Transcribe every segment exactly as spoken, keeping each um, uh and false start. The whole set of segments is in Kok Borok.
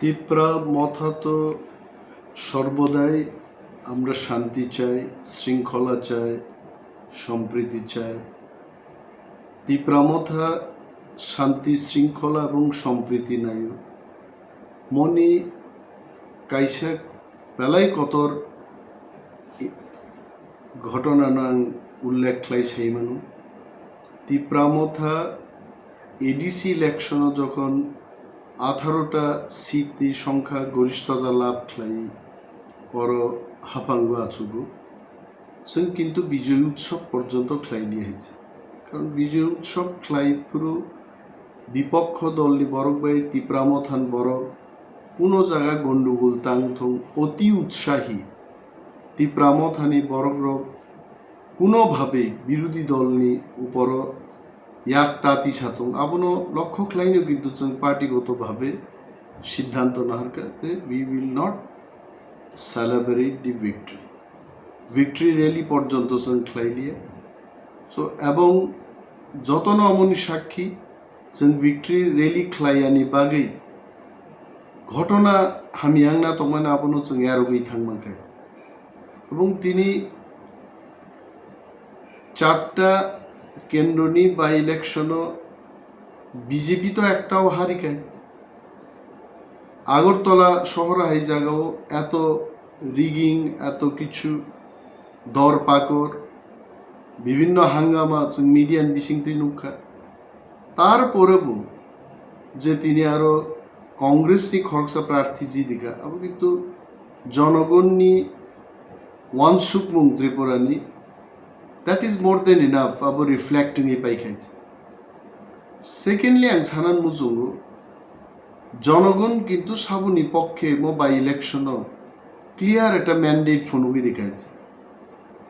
তিপ্রা মথা তো সর্বদাই আমরা শান্তি চাই, শৃঙ্খলা চাই, সম্প্রীতি চাই। তিপ্রা মথা শান্তি শৃঙ্খলা এবং সম্প্রীতি নাইও। Moni kaisa belai kotor i-, ghotona no ang ullekh khlai sai mano. Tipra Motha A D C election o jokhon atharota seat ni songkha gorishtota labh khlai oro haphango achugo. Chwng kintu Bijoy Utsav porjonto khlai liya hai se. Karon Bijoy Utsav khlai phuru bipokho dolni borok bai Tipra Mothani borok kuno jaga gondogol tang thung, oti utsahi. Tipra Mothani borok rok kuno bhabe birodhi dolni uporo yak tati satung, abono lokho khlaino kintu chwng party goto bhabe siddhanto naharkha je we will not celebrate the victory. Victory rally porjonto chwng khlai liya. So, ebong jotono amoni sakhi, chwng victory rally khlaiyani bagwi ghotona hamya wngna tongmani abono chwng yarogwi thangmankha. Ebong tini charta kendroni by election o B J P to ektao harikha. Agartala sohor hai jagao eto rigging, eto kichu dor pakor, bibhinno hangama chwng media ni bisingtwi nukha. Tarpore bo je tini aro Congress ni khoroksa prarthi jidikha, abo kintu jonogonni wansukmung Tripura ni, that is more than enough, abo reflect wngwi paikha. Secondly, ang sanan muchungo, jonogon kintu saboni pokkhe mo by election o clear ekta mandate phunugwi rikha.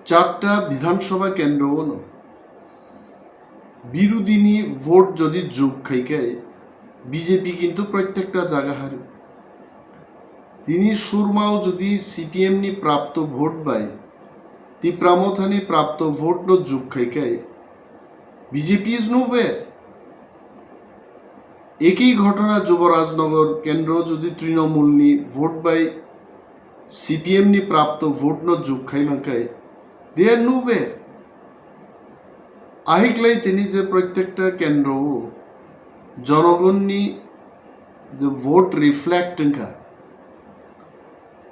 Charta Bidhan Sabha kendro ono birodhini vote jodi jug khai khai B J P kintu prottekta jaga hari. Tini Surmao jodi C P M ni prapto vote bai Tipra Mothani prapto vote no jug khai khai B J P is nowhere. Ekei ghotona Juborajnagar kendro jodi Trinamool ni vote bai C P M ni prapto vote no jug khai mankhai, they are nowhere. Ahiklai tini je prottekta kendro o jonogonni je vote reflect wngkha,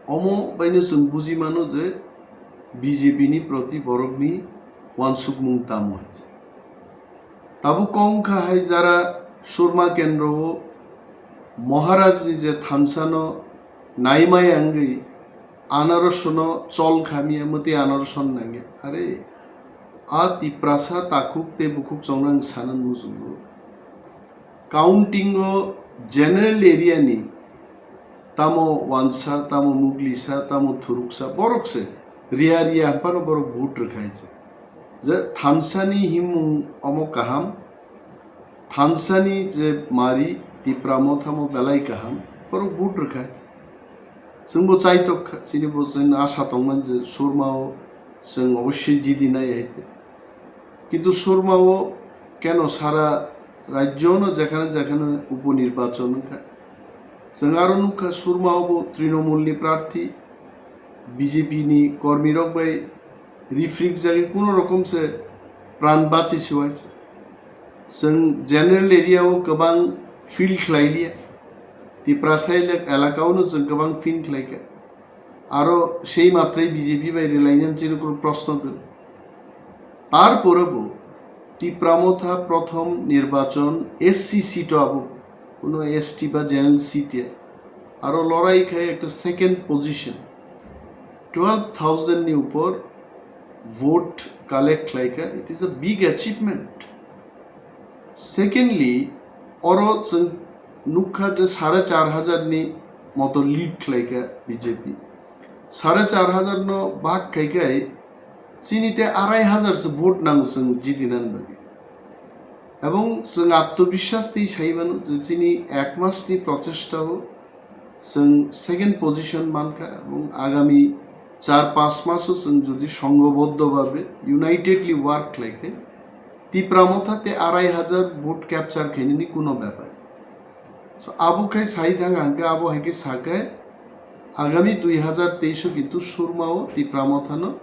omo baino chwng buji mano je B J P ni proti borokni wansukmung tamo hai. Tabuk kok wngkha hai jara Surma kendro o Maharaj ni je thansa no naimaya wngwi anaros no chol kha miya, mwtwi anaros no nangya. Are, a Tiprasa takhuk tei bukhuk chongnang sanan muchungo. Counting o general area ni tamo wansa, tamo muglisa, tamo thuruksa, borok se riya riya haphano borok vote rwkhai se. Je thansani himung omo kaham, thansani je mari Tipra Mothamo belai kaham, borok vote rwkhai se. Chwngbo chaitok kha, chini bo chwng asa tongman je Surmao chwng obossoi jidi nai hai te. Kintu Surmao keno sara rajyo no jekhane jekhane upo nirbachon wngkha. Chwng aro nukha Surmao bo Trinamool ni prarthi, B J P ni kormi rok bai rifrik jagwi kuno rokom se pran bachi siwai. Chwng general area o kwbang feel khlai liya. Tiprasa elak-, elaka o no chwng kwbang feel khlai kha. Aro sei matrai B J P bai rwlainani chini kunu proshno kwrwi. Tarpore bo Tipra Motha prothom nirbachon S C seat o abo, kuno S T ba general seat ya. Aro lorai khai ekta second position. Twelve thousand ni upor vote collect khlai kha. It is a big achievement. Secondly, oro chwng nukha je sare char hajar ni moto lead khlai kha B J P. Sare char hajar no bhag khai khai chini te arai hajar se vote nango chwng jiti nan bagwi. Ebong chwng atmobiswas twi sai mano je chini ek mas ni prochesta o chwng second position mankha, ebong agami char panch maso chwng jodi songhoboddo bhabe unitedly work khlai khe Tipra Motha te arai hajar vote capture khainani kuno bepar. So, abo khai sai thang ang khe, abo hai khe sa khe, agami dui hazar teis o kintu Surma o Tipra Motha no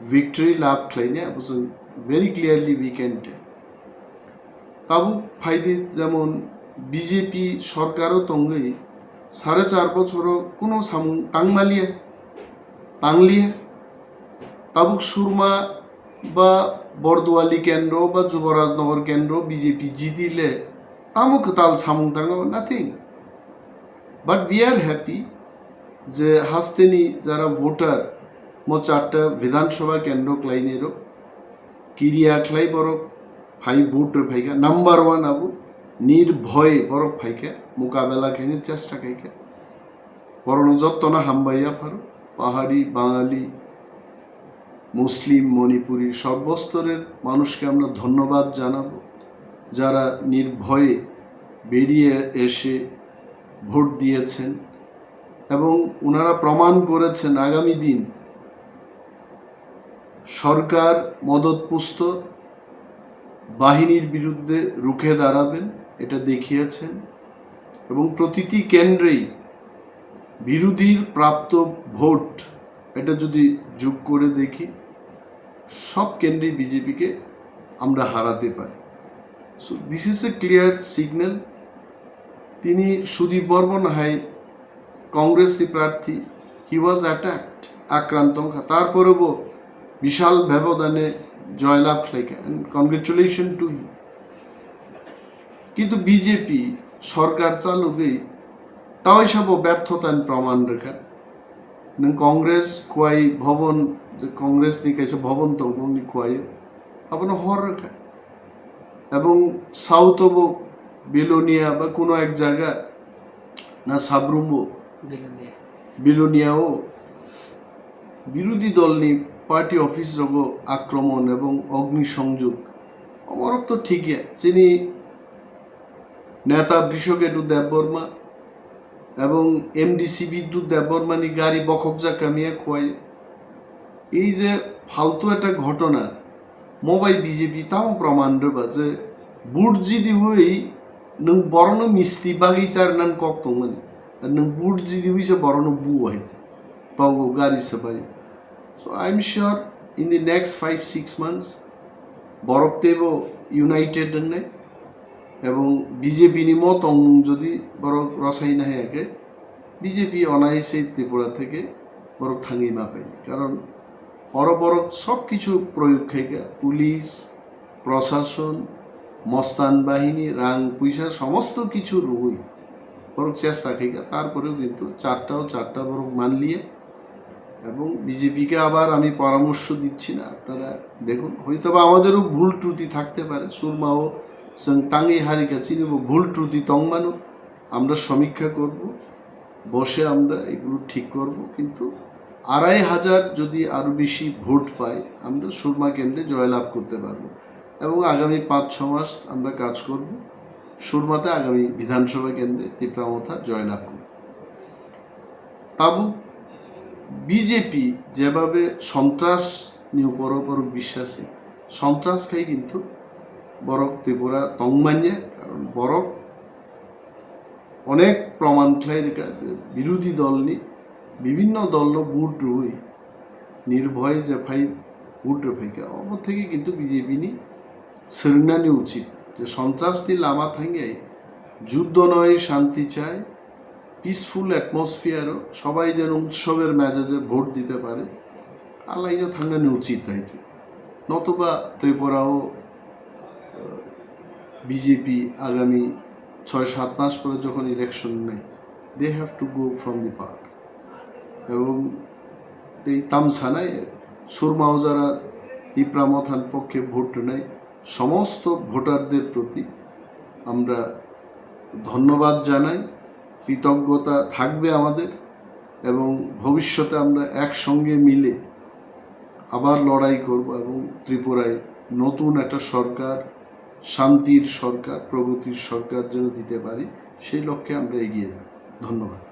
victory lab khlai ni, abo chwng very clearly we can tell. Tabuk phai di, jemon B J P sorkar o tongwi sare char bochor o kuno samung tangmaliya, tangliya. Tabuk Surma ba Borduali kendro ba Juborajnagar kendro B J P jiti le tamo kwtal samung tango, nothing. But we are happy je hasteni jara voter mo charta Bidhan Sabha kendro klainai rok kiriya khlai borok phai vote rw phaikha, number one abo nirbhoy borok phaikha, mukabela khaini chesta khaikha. Borokno jottona hambai yapharo, pahari, bangali, মুসলিম, মণিপুরি সর্বস্তরের মানুষকে আমরা ধন্যবাদ জানাবো, যারা নির্ভয়ে বেরিয়ে এসে ভোট দিয়েছেন এবং ওনারা প্রমাণ করেছেন আগামী দিন সরকার মদতপুষ্ট বাহিনীর বিরুদ্ধে রুখে দাঁড়াবেন, এটা দেখিয়েছেন। এবং প্রতিটি কেন্দ্রেই বিরোধীর প্রাপ্ত ভোট, এটা যদি যোগ করে দেখি, সব কেন্দ্রেই বিজেপিকে আমরা হারাতে পারি। So this is a clear signal. তিনি সুদীপ বর্মন হাই কংগ্রেসি প্রার্থী, he was attacked, আক্রান্ত হন, তারপরেও বিশাল ব্যবধানে জয়লাভ খাইকা, and congratulation to him. কিন্তু বিজেপি সরকার চালুগৈ তাই সব ব্যর্থতার প্রমাণ রেখা। নং কংগ্রেস কুয়াই ভবন, যে কংগ্রেসনি কাইসা ভবন তংনি কুয়াই, আবনো হর রেখা। এবং সাউথ অব বিলোনিয়া বা কোনো এক জায়গা না সাবরুমবো বিলোনিয়া। বিলোনিয়াও বিরোধী দলনি পার্টি অফিস রোগো আক্রমণ এবং অগ্নিসংযোগ। অমরক তো ঠিকই চিনি নেতা বৃষকেতু দেববর্মা এবং এমডিসি বিদ্যুৎ দেববর্মানি গাড়ি বখক জাকামিয়া খুয়াই। এই যে ফালতু একটা ঘটনা, মোবাই বিজেপি তাও প্রমাণ রেবা যে বুট জিদি ওই নং বড়নো মিস্তি বাগি চার নান কক তংমানি। আর নং বুট জিদি ওই যে বড়নো বু হইতে। তাও গাড়ি সাবাই। So I'm sure in the next five six months borok teibo united wngnai. এবং BJP ni mo tongmung jodi borok rwsai na hai khe, BJP অনায়াসেই ত্রিপুরা থেকে borok thangwi ma pai. কারণ oro borok সব কিছু প্রয়োগ খাইকা, পুলিশ, প্রশাসন, মস্তান বাহিনী, রাং পয়সা সমস্ত কিছু রুই borok চেষ্টা খাইকা, তারপরেও কিন্তু চারটাও চারটা borok মানলিয়ে। এবং বিজেপিকে আবার আমি পরামর্শ দিচ্ছি না, আপনারা দেখুন, হয়তো বা আমাদেরও ভুল ত্রুটি থাকতে পারে। সুরমাও जों tangwi harika chinibo ভুল ত্রুটি tongmano, আমরা সমীক্ষা করব, বসে আমরা এগুলো ঠিক করব। কিন্তু আড়াই হাজার যদি আরও বেশি ভোট পাই, আমরা সুরমা কেন্দ্রে জয়লাভ করতে পারবো। এবং আগামী পাঁচ ছ মাস আমরা কাজ করব, সুরমাতে আগামী বিধানসভা কেন্দ্রে তিপ্রা মথা জয়লাভ করব। তাবু বিজেপি যেভাবে সন্ত্রাস নিয়ে উপর উপর বিশ্বাসী, সন্ত্রাস খাই কিন্তু বরক ত্রিপুরা তংমান্য। কারণ বরক অনেক প্রমাণ খাই রেখা যে বিরোধী দলনি বিভিন্ন দল বুট রুই নির্ভয় যে ফাই বুট রুফাইকা অব থেকে কিন্তু বিজেপি নি স্বরুণানি উচিত যে সন্ত্রাসনি লামা থাঙ্গাই যুদ্ধ নয়, শান্তি চায়, পিসফুল অ্যাটমসফিয়ারও সবাই যেন উৎসবের মেজাজে ভোট দিতে পারে। আলাইও থাঙ্গানি উচিত হয়েছে। নতুবা ত্রিপুরাও বিজেপি আগামী ছয় সাত মাস পরে যখন ইলেকশন নেই, they have to go from the power. এবং এই তামসানায় সুরমাও যারা তিপ্রা মথান পক্ষে ভোট নেয়, সমস্ত ভোটারদের প্রতি আমরা ধন্যবাদ জানাই, কৃতজ্ঞতা থাকবে আমাদের। এবং ভবিষ্যতে আমরা একসঙ্গে মিলে আবার লড়াই করব এবং ত্রিপুরায় নতুন একটা সরকার, শান্তির সরকার, প্রগতির সরকার যেন দিতে পারি, সেই লক্ষ্যে আমরা এগিয়ে যাব। ধন্যবাদ।